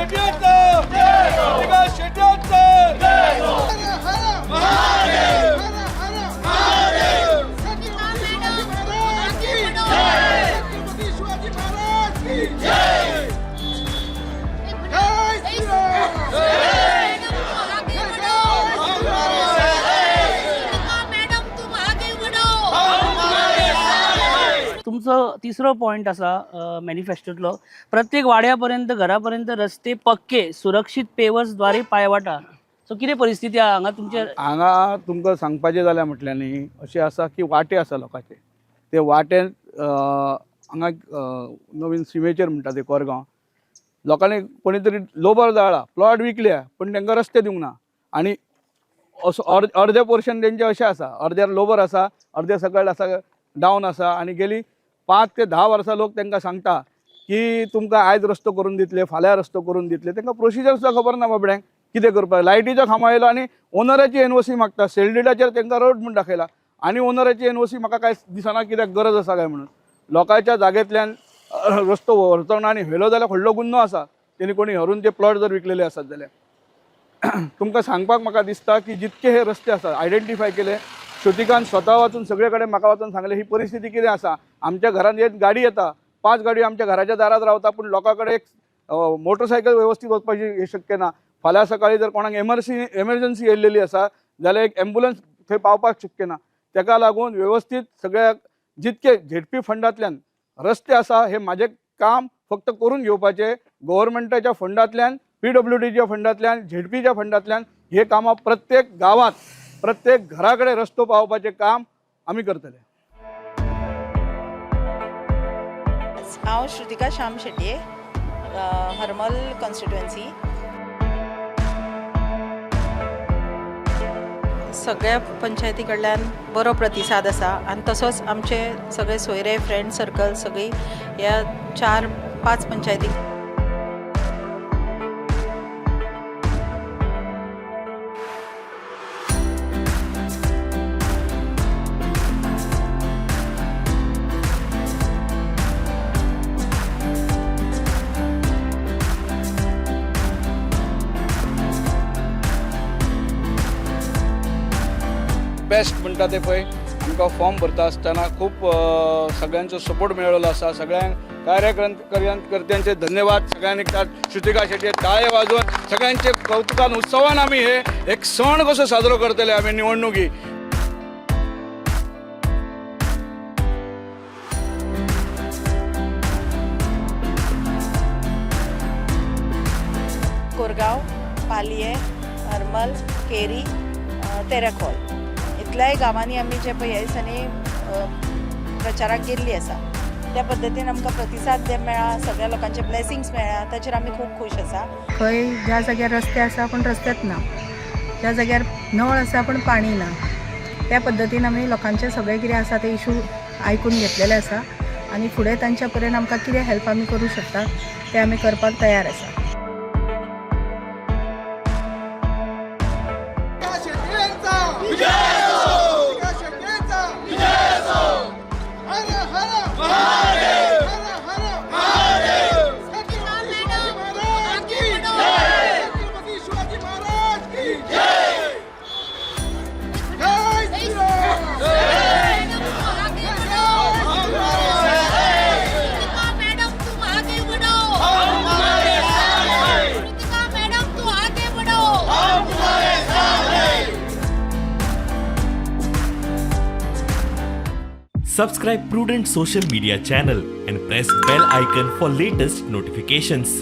शेट्यांचा, श्रुतिका शेट्यांचा. महादेव. शिवाजी महाराज की जय. जय श्रीराम. तुमचो तिसरो पॉयंट आसा मॅनिफेस्टोतलो, प्रत्येक वाड्या पर्यंत, घरा पर्यंत रस्ते पक्के सुरक्षीत पेवर्सद्वारे पायवाटा. सो कितें परिस्थिती आहा हांगा तुमचे? हांगा तुमकां सांगपाचें जाल्यार म्हटल्यार न्ही, अशें आसा की वाटे आसा लोकांचे, ते वाटे हांगा नवीन सिमेचेर म्हणटा ते कोरगांव लोकांनी कोणी तरी लोबर जाळा, प्लॉट विकल्या, पूण तांकां रस्ते दिवंक ना. आनी असो अर्दे पोर्शन तेंचे अशें आसा, अर्द्यार लोबर आसा, अर्दे सकयल आसा, डावन आसा. आनी गेली 5 ते 10 वर्सां लोक तांकां सांगता की तुमकां आयज रस्तो करून दितले, फाल्यां रस्तो करून दितले. तांकां प्रोसिजर सुद्दां खबर ना बाबड्यांक कितें करपाक. लायटीचो खांबो आयलो आनी ओनराची एनओसी मागता. सेलडिडाचेर तांकां रोड म्हूण दाखयला आनी ओनराची एनओसी म्हाका कांय दिसना कित्याक गरज आसा काय म्हणून. लोकांच्या जागेंतल्यान रस्तो व्हरचो ना आनी व्हेलो जाल्यार व्हडलो गुन्नो आसा. तेणी कोणी व्हरून ते प्लॉट जर विकलेले आसत जाल्यार. तुमकां सांगपाक म्हाका दिसता की जितके हे रस्ते आसा आयडेंटिफाय केले, श्रुतिकान स्वता वचून सगळे कडेन म्हाका वचून सांगलें ही परिस्थिती कितें आसा. आमच्या घरान एक गाडी येता, 5 गाडयो आमच्या घराच्या दारात रावता, पूण लोकां कडेन एक मोटरसायकल वेवस्थीत वचपाची हे शक्य ना. फाल्यां सकाळी जर कोणाक एमर्जन्सी येयल्लेली आसा जाल्यार एक एम्बुलन्स थंय पावपाक शक्य ना. तेका लागून वेवस्थीत सगळ्याक जितके झेडपी फंडांतल्यान रस्ते आसा हे म्हाजें काम फक्त करून घेवपाचें. गोवोरमेंटाच्या फंडांतल्यान, पीडब्ल्यूडीच्या फंडांतल्यान, झेडपीच्या फंडांतल्यान हे कामां प्रत्येक गांवांत प्रत्येक घरा कडेन रस्तो पावोवपाचें काम आमी करतले. हांव श्रुतिका श्याम शेट्ये, हरमल कॉन्स्टिट्युएन्सी. सगळ्या पंचायती कडल्यान बरो प्रतिसाद आसा आनी तसोच आमचे सगळे सोयरे, फ्रेंड सर्कल सगळीं ह्या 4-5 पंचायती. बेस्ट म्हणटा ते पळय, आमकां फॉर्म भरता आसतना खूब सगळ्यांचो सपोर्ट मेळ्ळो आसा. सगळ्यांक कार्यकर्त्यांचे धन्यवाद. सगळ्यांनी श्रुतिका शेट्ये टाळे वाजोवन सगळ्यांचे कौतुकान उत्सवान आमी हे एक सण कसो साजरो करतले आमी निवडणुकी. कोरगांव, पालये, हरमल, केरी, तेरेखोल इतल्याय गांवांनी आमी जे पळय ह्या दिसांनी प्रचाराक गेल्ली आसा. त्या पद्दतीन आमकां प्रतिसाद जे मेळ्ळा, सगळ्या लोकांचे ब्लेसिंग्स मेळ्ळा, ताचेर आमी खूब खूश आसा. खंय ज्या जाग्यार रस्ते आसा पूण रस्तेच ना, ज्या जाग्यार नळ आसा पूण पाणी ना, त्या पद्दतीन आमी लोकांचे सगळे कितें आसा ते इशू आयकून घेतलेले आसा आनी फुडें तांच्या पर्यंत आमकां कितें हेल्प आमी करूं शकता तें आमी करपाक तयार आसा. शेट्यांचा विजय, शेट्यांचा विजय. हर हर महादेव, हर हर महादेव. छत्रपती शिवाजी महाराज की जय. छत्रपती शिवाजी महाराज की जय. जय श्रीराम. मैडम तुम आगे बढ़ो, कृतिका मैडम तुम आगे बढ़ो. Subscribe Prudent Social Media channel and press bell icon for latest notifications.